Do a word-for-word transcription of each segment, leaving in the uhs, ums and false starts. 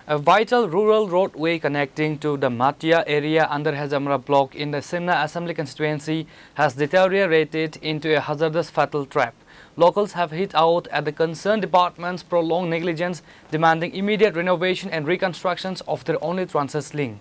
A vital rural roadway connecting to the Matia area under Hajamra block in the Simna Assembly constituency has deteriorated into a hazardous fatal trap. Locals have hit out at the concerned department's prolonged negligence, demanding immediate renovation and reconstructions of their only transit link.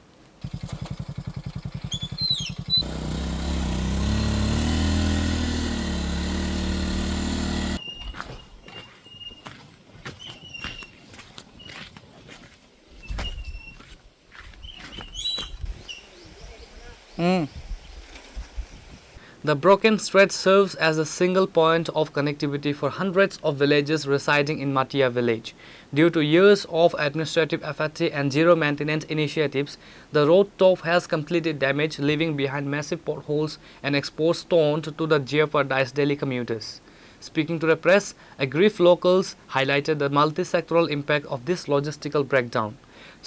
Hmm. The broken stretch serves as a single point of connectivity for hundreds of villages residing in Matia village. Due to years of administrative apathy and zero maintenance initiatives, the road top has completely damaged, leaving behind massive potholes and exposed stone to the jeopardized daily commuters. Speaking to the press, aggrieved locals highlighted the multi-sectoral impact of this logistical breakdown.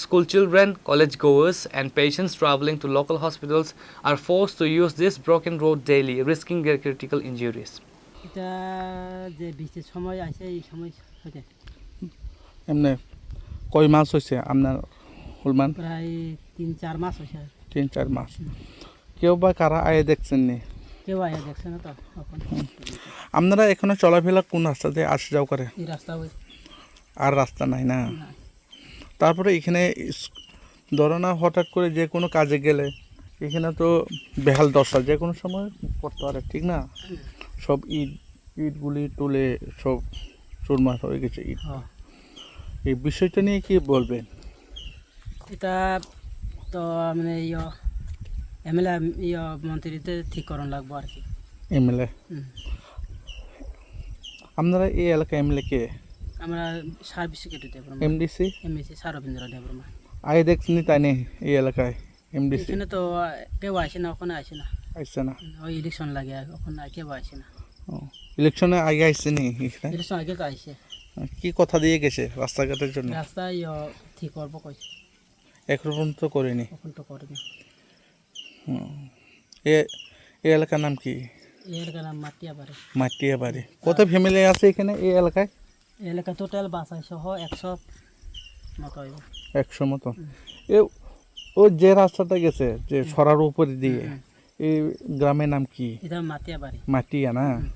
School children, college goers, and patients traveling to local hospitals are forced to use this broken road daily, risking their critical injuries. এটা যে বৃষ্টির সময় আসে, এই সময় হইতে এমনি কয় মাস হয়েছে আপনার হুলমান? প্রায় তিন চার মাস হয়েছে। তিন চার মাস। হুম। কেউ বা কারা আয়ে দেখছেন নি? কেউ আয়ে দেখছে না তো এখন। হুম। আপনারা এখনো চলাফেরা কোন রাস্তা দিয়ে আসা যাওয়া করে? এই রাস্তা ওই। আর রাস্তা নাই না? না। তারপরে এখানে ইস-, ধরো না, হঠাৎ করে যে কোনো কাজে গেলে এখানে তো বেহাল দশা, যে কোনো সময় পড়তে পারে, ঠিক না? হুম। সব ইট, ইটগুলি তুলে সব চুরমার হয়ে গেছে ইট। হ্যাঁ। এই বিষয়টা নিয়ে কি বলবেন? এটা তো মানে ইয়ো এমএলএ, ইয়ো মন্ত্রীতে ঠিক করণ লাগবো আর কি। এমএলএ? হুম। আপনারা এই এলাকা এমএলএ কে? আমরা service secretary Debbarma. MDC? MDC sir Rabindra Debbarma. আগে দেখছেন নি তাই নেই এই এলাকায় এমডিসি? এখানে তো, আহ, কেউ আসে না, ওখানে আসে না। আসছে না? ওই ইলেকশন লাগে, ওখানে কেউ আসে না। ও, ইলেকশনে আগে আসছে নি এখানে? ইলেকশন আগে তো আসে। কি কথা দিয়ে গেছে রাস্তাঘাটের জন্য? রাস্তা ইয়ো ঠিক করবো কইছে। এখন পর্যন্ত করেনি? এখন তো করেনি। হুম। এ, এই এলাকার নাম কি? এই এলাকার নাম মাটিয়াবাড়ি। মাটিয়াবাড়ি। কত ফ্যামিলি আছে এখানে এই এলাকায়? এই এলাকা টোটাল বাসাই সহ একশো মতো হইব। একশো মতো। হুম। এ, ও যে রাস্তাটা গেছে, যে হুম। সরার উপরে দিয়ে, হুম, হুম। এই গ্রামের নাম কি? এটা মাটিয়াবাড়ি। মাটিয়া না? হুম।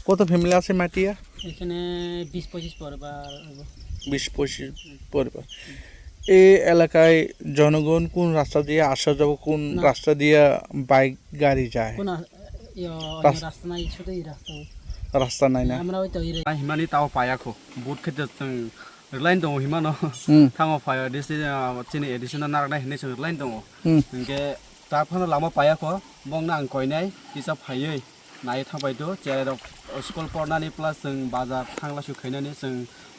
কত ফ্যামিলি আছে মাটিয়া? এখানে বিশ পঁচিশ পরিবার হইব। বিশ পঁচিশ পরিবার। এই এলাকায় জনগণ কোন রাস্তা দিয়ে আসা যাওয়া, কোন না। রাস্তা দিয়ে বাইক গাড়ি যায়? কোন আ-, ইয়ো, রাস- রাস্তা নাই, শুধু এই রাস্তা। রাস্তা নাই না? আমরা ওই তো এই রে- Himani tao payakho. But khe chwng rwlaini tongo himano. Hmm. Thango phai A D C, ah, chini A D C no narwknai hinwi chwng rwlaini tongo. Hmm. Hinkhe ta phano lama payakho, bongno ang koinai kisa phaiwi naiwi thangbai do. Cherai rok school pornani plus chwng bazar thangla su khainani, chwng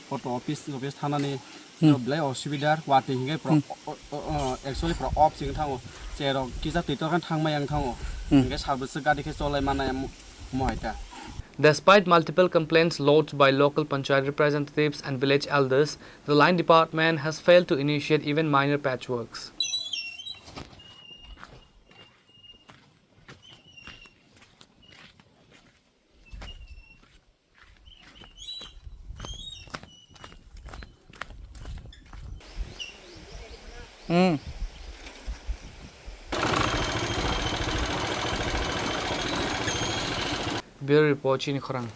photo office, office thangnani Hmm. belai osubidar, watwi hinkhe pro-, Hmm. o-, o-, o-, actually pro off chwng thango. Cherai rok kisa twi torkhan thangmai ang thango. Hmm. Hinkhe sarbwswk gari khe cholai manai mo hai ta. Despite multiple complaints lodged by local panchayat representatives and village elders, the line department has failed to initiate even minor patchworks. Hmm. Bureau report, chini khorang.